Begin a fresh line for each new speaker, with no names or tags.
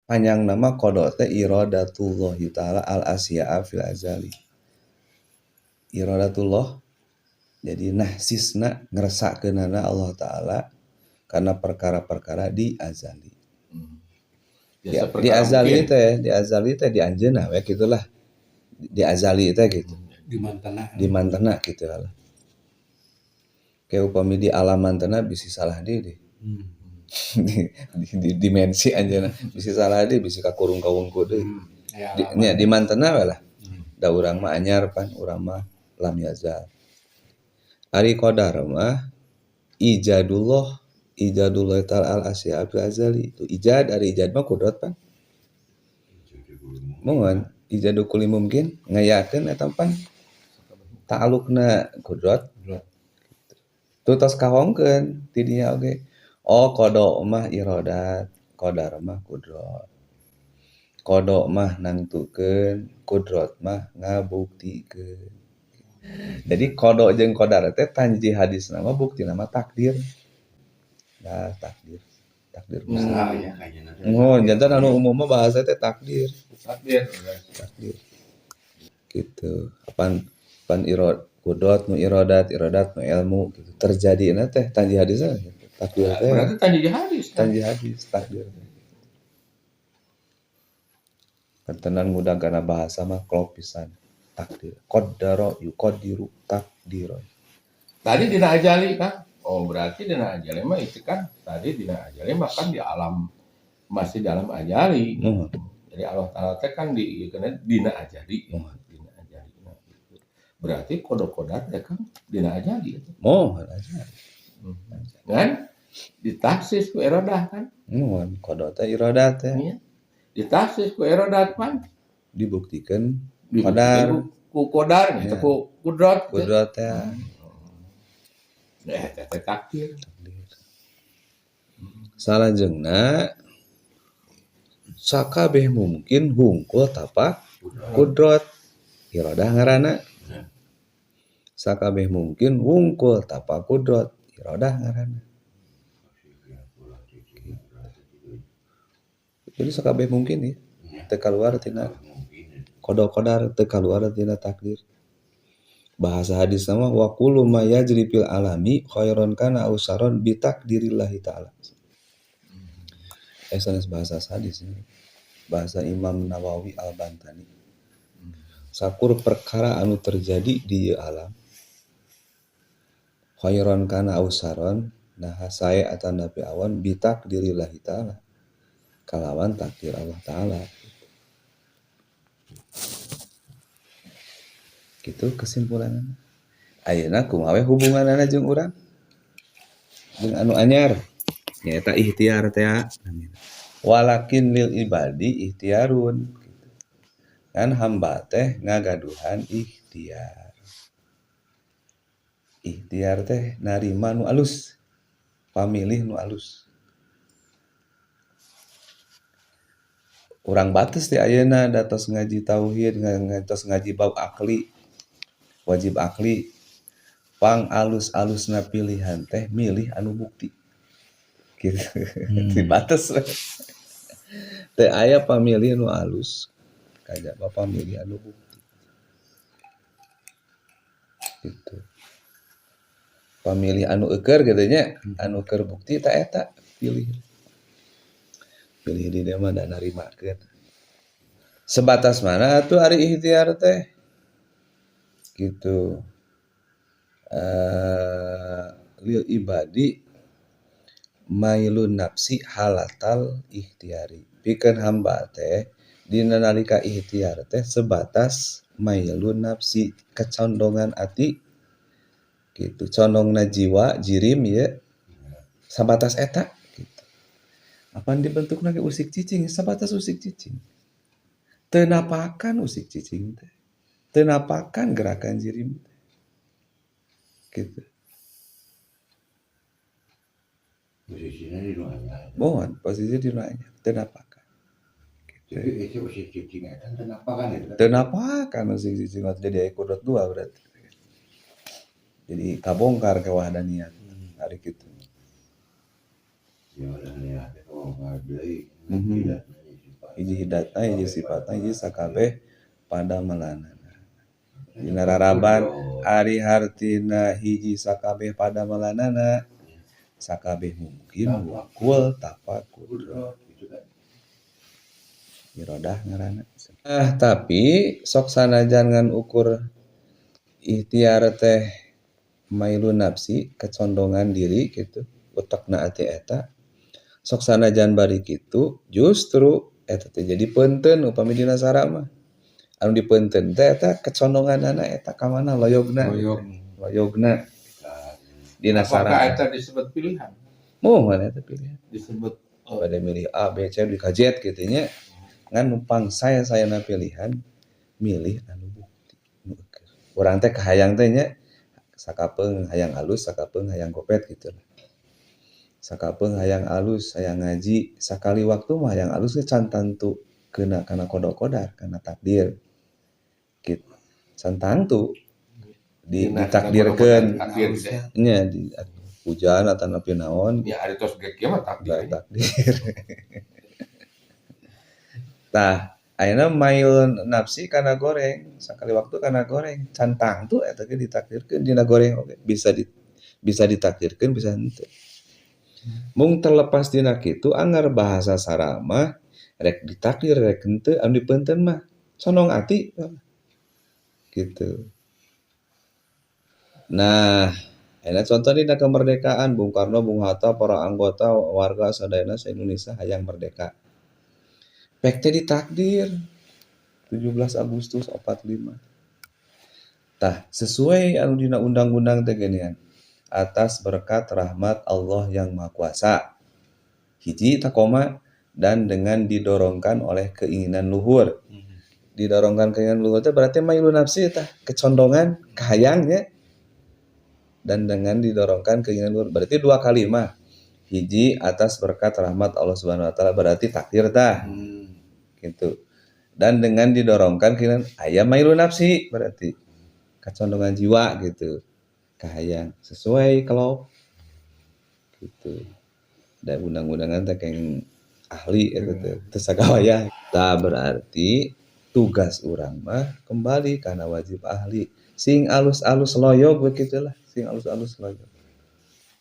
Panjang nama qada teh iradatullah ta'ala al asya'a fil azali. Iradatullah jadi nahsisna ngeresakeunana Allah Ta'ala karena perkara-perkara di azali. Di azali teh, di azali teh di anjeunna we kitulah. Di azali teh gitu.
Di mantena.
Di mantena kitu lah. Kayak upami di alam mantena bisi salah deui deh. Di dimensi anjeunna bisi salah deui bisi kakurung kawungku deui. Nya di mantena we lah. Da urang mah anyar pan, urang mah lam yazal. Ari qadar mah ijadullah, ijadullah ta'ala al asya fil azali. Itu ijad, ari ijad mah kudrat pan. Mohon ijadu kulli mungkin ngayakeun eta pan ta'alukna kudrat. Tuh tos kahongkeun ti dinya oge. Oh qada mah iradat, qadar mah kudrat. Qada mah nangtukeun, kudrat mah ngabuktikeun. Jadi qada jeung qadar teh tanji hadis nama bukti nama takdir. Nah, takdir. Takdir. Oh, jantan anu umum mah bahasa teh takdir.
Takdir.
Takdir. Gitu. Apan pan irad kudrat nu iradat, iradat nu ilmu gitu. Terjadina teh tanji hadisna gitu. Takdir teh.
Berarti tanji hadis.
Tanji hadis takdir. Kantenan mudah kana bahasa mah klop pisan. Takdir. Qaddara yuqaddiru takdiran.
Tadi dina ajali kan? Oh, berarti dina ajali mah itu kan tadi dina ajali mah kan di alam masih dalam ajali. Jadi Allah Ta'ala teh kan di kena dina ajali. Dina ajali. Nah, gitu. Berarti qada-qadar teh kan dina ajali itu.
Mohon ajali.
Kan ditafsir ku iradah kan?
Mohon qada teh iradah teh.
Iya. Ditafsir ku iradat pan
dibuktikan qadar
ku qadar ya. Ku kudrat.
Kudrat teh.
Teh takdir.
Salajengna sakabeh mungkin hungkul tapak kudrat iradah ngaranna. Sakabeh mungkin hungkul tapak kudrat iradah ngaranna. Jadi sakabeh mungkin ya teu kaluar tina qada qadar, teu kaluar tina takdir. Bahasa hadis nama wa kullu ma yajri fil alami khairan kana aw syarran bi takdirillahi ta'ala. Sanes bahasa hadis ini. Bahasa Imam Nawawi Al-Bantani. Sakur perkara anu terjadi di alam khairan kana aw syarran nah sae atanapi awan bi takdirillahi ta'ala. Kalawan takdir Allah Ta'ala. Gitu kesimpulanna. Ayeuna kumaha we hubunganana jeung urang? Jeung anu anyar nyaeta ikhtiar teh. Walakin lil ibadi ikhtiarun gitu. Kan hamba teh ngagaduhan ikhtiar. Ikhtiar teh narima nu alus, pamilih nu alus. Urang batas di ayeuna datos ngaji tauhid, ngatos ngaji bab akli, wajib akli. Pang alus-alusna pilihan teh milih anu bukti. Gitu. Dibates. Teh aya pamilih nu alus, kajaba pamilih anu bukti. Gitu. Pamilih anu eueur kitu nya, anu keur bukti ta eta pilih. Pilih di dia mah da narimakeun. Sebatas mana atuh ari ikhtiar teh? Gitu. Lil ibadi mailun nafsi halatal ikhtiari. Pikeun hamba teh dina nalika ikhtiar teh sebatas mailun nafsi, kecondongan ati gitu, condongna jiwa jirim ieu sabatas eta gitu. Apan dibentukna ge usik cicing, sabatas usik cicing. Teu napakan usik cicing teh. Teu napakan gerakan jirim teh. Gitu.
Posisinya di nu anyar.
Mohon, posisi di nu anyar, teu napakan. Gitu.
Tapi itu usik cicing eta teu napakan eta.
Teu napakan usik cicing jadi aya kudrat dua berarti. Jadi kabongkar kewahdaniyat hari kitu.
Ya wahdaniat teh kabongkar deui.
Hiji datna, hiji sifatna, hiji sakabeh padamelanana. Dina raraban ari hartina hiji sakabeh padamelanana, sakabeh mungkin wukul tanpa kudrat. Irodah ngaranna. Ah, tapi sok sanajan ngan ukur ikhtiar teh mailun nafsi, kecondongan diri gitu, utekna ati eta. Sok sanajan bari kitu justru eta teh jadi peunteun upami dina sara mah. Anu dipeunteun teh eta kecondonganana eta ka mana loyogna.
Loyog.
Loyogna. Dina
Apakah
sara.
Eta disebut pilihan?
Muhun eta pilihan.
Disebut
Pada milih A, B, C di kajet gitu nya. Ngan numpang saya-sayana pilihan milih anu bukti nu eukeur. Urang teh kahayang teh nya sakapeung hayang alus, sakapeung hayang gopet gitu lah. Sakapeung hayang alus, hayang ngaji, sakali waktu mah hayang alus ge can tangtu keuna kana qada qadar, kana takdir. Gitu. Can tangtu di ditakdirkeun
takdir gitu.
Nya di hujan atanapi naon.
Ya, ari tos ge kieu mah takdir.
Takdir. Tah, ayeuna mail nafsi kana goreng, sakali waktu kana goreng, can tangtu eta ge ditakdirkeun dina goreng oge bisa ditakdirkeun, bisa henteu. Mung terlepas dina kitu anggar bahasa sara mah rek ditakdir rek henteu, anu dipeunteun mah condong ati gitu. Nah, ayeuna contoh dina kemerdekaan Bung Karno, Bung Hatta, para anggota warga sadayana sa-Indonesia hayang merdeka. Pek teh ditakdir 17 Agustus 45. Tah, sesuai anu dina undang-undang teh geuningan. Atas berkat rahmat Allah yang Maha Kuasa. Hiji takoma dan dengan didorongkan oleh keinginan luhur. Didorongkan keinginan luhur teh berarti mailu nafsi tah, kecondongan, kahayangnya. Dan dengan didorongkan keinginan luhur berarti dua kalimat. Hiji atas berkat rahmat Allah Subhanahu wa taala berarti takdir tah. Gitu. Dan dengan didorongkan keinginan aya mailu nafsi berarti kecondongan jiwa gitu. Kahayang sesuai kalau gitu. Dan undang-undangan teh keng ahli eta teh teu sagawayah. Tah, berarti tugas urang mah kembali karena wajib ahli. Sing alus-alus loyog begitulah, sing alus-alus loyog.